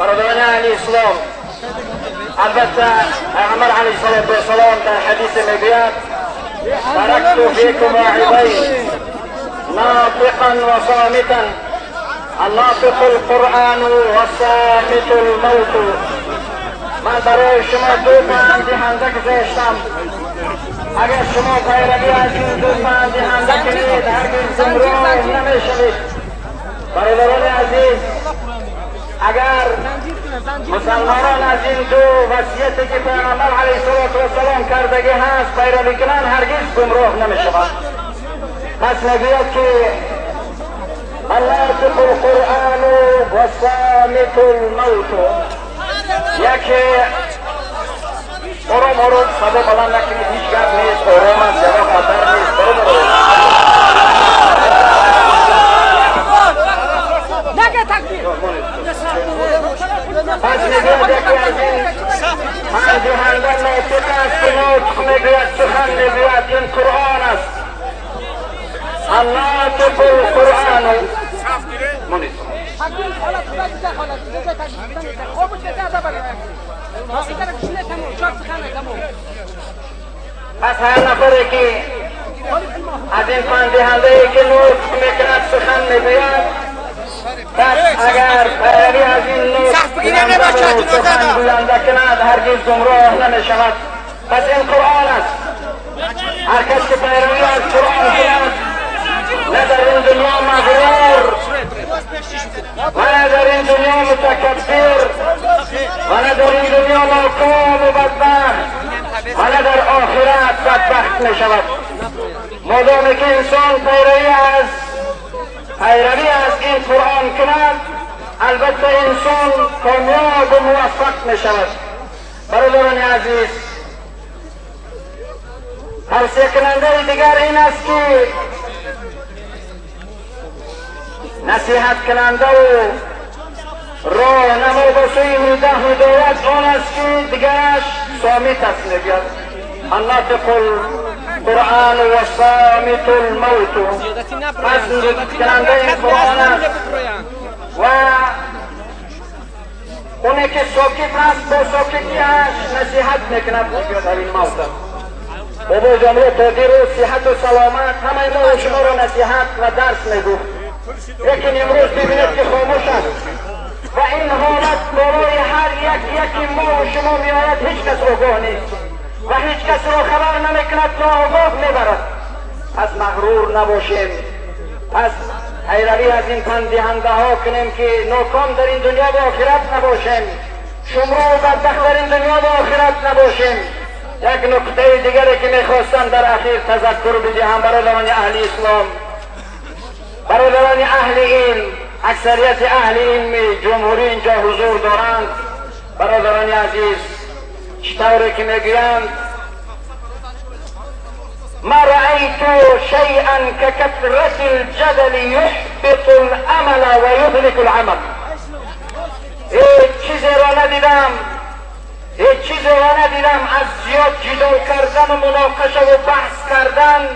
برادران اهل اسلام، البته پیغمبر علیه الصلاة والسلام در حدیث میگوید ترکت فیکم واعظین ناطقا و صامتا، الناطق القرآن و الصامت الموت. من برای شما دو پند دهنده گذاشتم، اگر شما پیروی از این دو پند دهنده کنید هرگز گمراه نمیشوید. برادران عزیز، اگر مسلمانان از این دو وصیتی که پیغمبر علیه الصلاة والسلام کردگی هست پیروی کنند هرگز گمراه نمیشوند. پس میگوید که الناطق القرآن والصامت الموت. یکی آرام آرام صدا بلند نکنید، هیچ گپ نیست، آرام است، یگان خطر نیست. پس میگوید یکی از این پند دهنده ناطق است که نطق میگوید، سخن میگوید، این قرآن است. الناطق القرآن. پس هر نفری که از این پند دهنده که نطق میکند سخن میگوید، پس اگر پیروی از این نطق سخن گوینده کند هرگز گمراه نمیشود. پس این قرآن است. هر کس که پیروی از قرآن کند نه در این دنیا مغرور و نه در این دنیا متکبر و نه در این دنیا ناکام و بدبخت و نه در آخرت بدبخت می شود. مادامی که انسان پیروی از این قرآن کند البته انسان کامیاب و موفق می شود. برادران عزیز، توصیه کننده دیگر این است که نصیحت کننده و راهنما به سوی هدایت آن است که دیگرش صامت است. میگوید الناطق القرآن و صامت الموت. پس کننده این قرآن است و اونی که ساکت است با ساکتیش نصیحت میکند. میگوید این موت است. بابا جامعه تا دیروز صحت و سلامت همه ما و شما را نصیحت و درس میگفت، لیکن امروز ببینید که خاموش است و این حالت برای هر یک یکی ما و شما میآید. هیچ کس آگاه نیست و هیچ کس را خبر نمیکند، ناآگاه میبرد. پس مغرور نباشیم، پس پیروی از این پند دهنده ها کنیم که ناکام در این دنیا و آخرت نباشیم، شمرو و بدبخت در این دنیا و آخرت نباشیم. یک نکته دیگری که میخواستم در اخیر تذکر بدهم برادران اهل اسلام، برادران اهل علم، اکثریت اهل علم جمهوری اینجا حضور دارند. برادران عزیز، چطوری که میگویند ما رأیت شیئا ککثرة الجدل یحبط الامل و یهلک العمل. هیچ چیزی را ندیدم، هیچ چیزی را ندیدم از زیاد جدال کردن و مناقشه و بحث کردن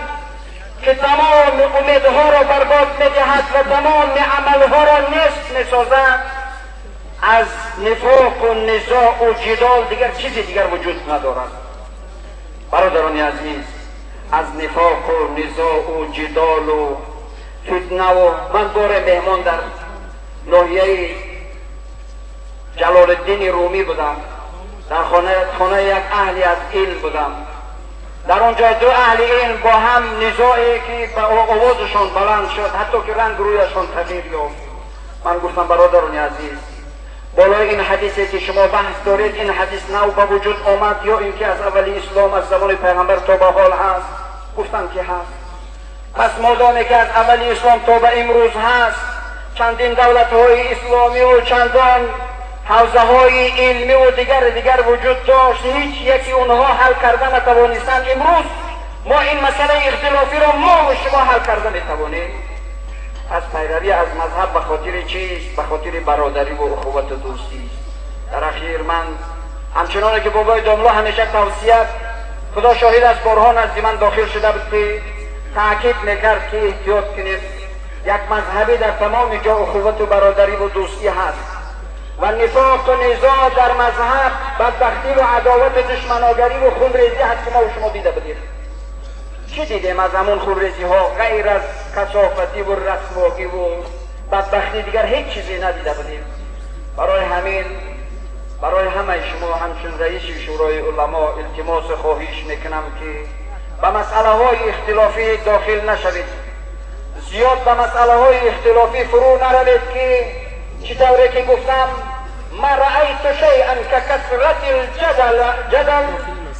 که تمام امیدها را برباد میدهد و تمام عملها را نیست میسازد. از نفاق و نزاع و جدال دیگر چیزی دیگر وجود ندارد. برادران عزیز، از نفاق و نزاع و جدال و فتنه و من بار مهمان در ناحیه جلال الدین رومی بودم، در خانه یک اهلی از علم بودم. در آنجا دو اهل علم با هم نزاعی که به آوازشان بلند شد، حتی که رنگ رویشان تغییر یافت. من گفتم برادران عزیز، بالای این حدیثی که شما بحث دارید، این حدیث نو به وجود آمد یا اینکه از اول اسلام از زمان پیغمبر تا به حال هست؟ گفتم که هست. پس مادامی که از اول اسلام تا به امروز هست، چندین دولت های اسلامی و چندان حوزه های علمی و دیگر وجود داشت، هیچ یکی اونها حل کرده نتوانستند. امروز ما این مسئله اختلافی را ما و شما حل کرده میتوانیم. پس پیروی از مذهب به خاطر چیست؟ به خاطر برادری و اخوت و دوستی. در اخیر من همچنان که بابای داملا همیشه توصیه، خدا شاهد از بارها نزد من داخل شده بود که تاکید میکرد که احتیاط کنید، یک مذهبی در تمام جا اخوت و برادری و دوستی هست. و نفاق و نزاع در مذهب بدبختی و عداوت و دشمناگری و خونریزی هست که ما و شما دیده بودیم. چی دیدیم از همون خونریزی ها غیر از کثافتی و رسواگی و بدبختی دیگر هیچ چیزی ندیده بودیم. برای همین برای همه شما همچون رئیس شورای علما التماس خواهش میکنم که به مسئله های اختلافی داخل نشوید، زیاد به مسئله های اختلافی فرو نروید که چطوری که گفتم ما رأیت شیئا ککثرت الجدل جدل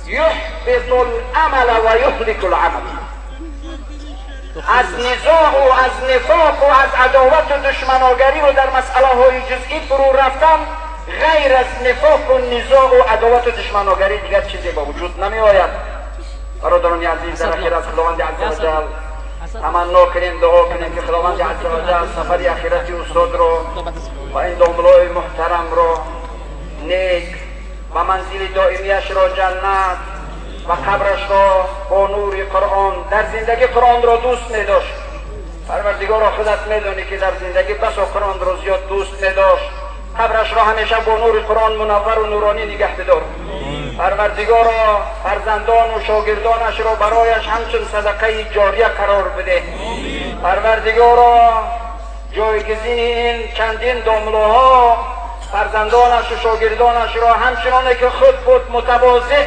یحبط العمل و یهلک العمل. از نزاع و از نفاق و از عداوت و دشمناگری و در مسئله های جزئی فرو رفتن غیر از نفاق و نزاع و عداوت و دشمناگری دیگر چیزی به وجود نمی آید. برادران عزیز، در اخیر از خداوند عزوجل تمنا کنیم، دعا کنیم که خداوند عزوجل سفر اخیرت استاد را و این داملای محترم را نیک و منزل دائمیش را جنت و قبرش را با نور قرآن، در زندگی قرآن را دوست می داشت. پروردگارا خودت میدانی که در زندگی بسا قرآن را زیاد دوست می داشت. قبرش را همیشه با نور قرآن منور و نورانی نگه بدار. پروردگارا فرزندان و شاگردانش را برایش همچون صدقه جاریه قرار بده. پروردگارا جایگزین این چندین داملاها فرزندانش و شاگردانش را همچنانه که خود بود متواضع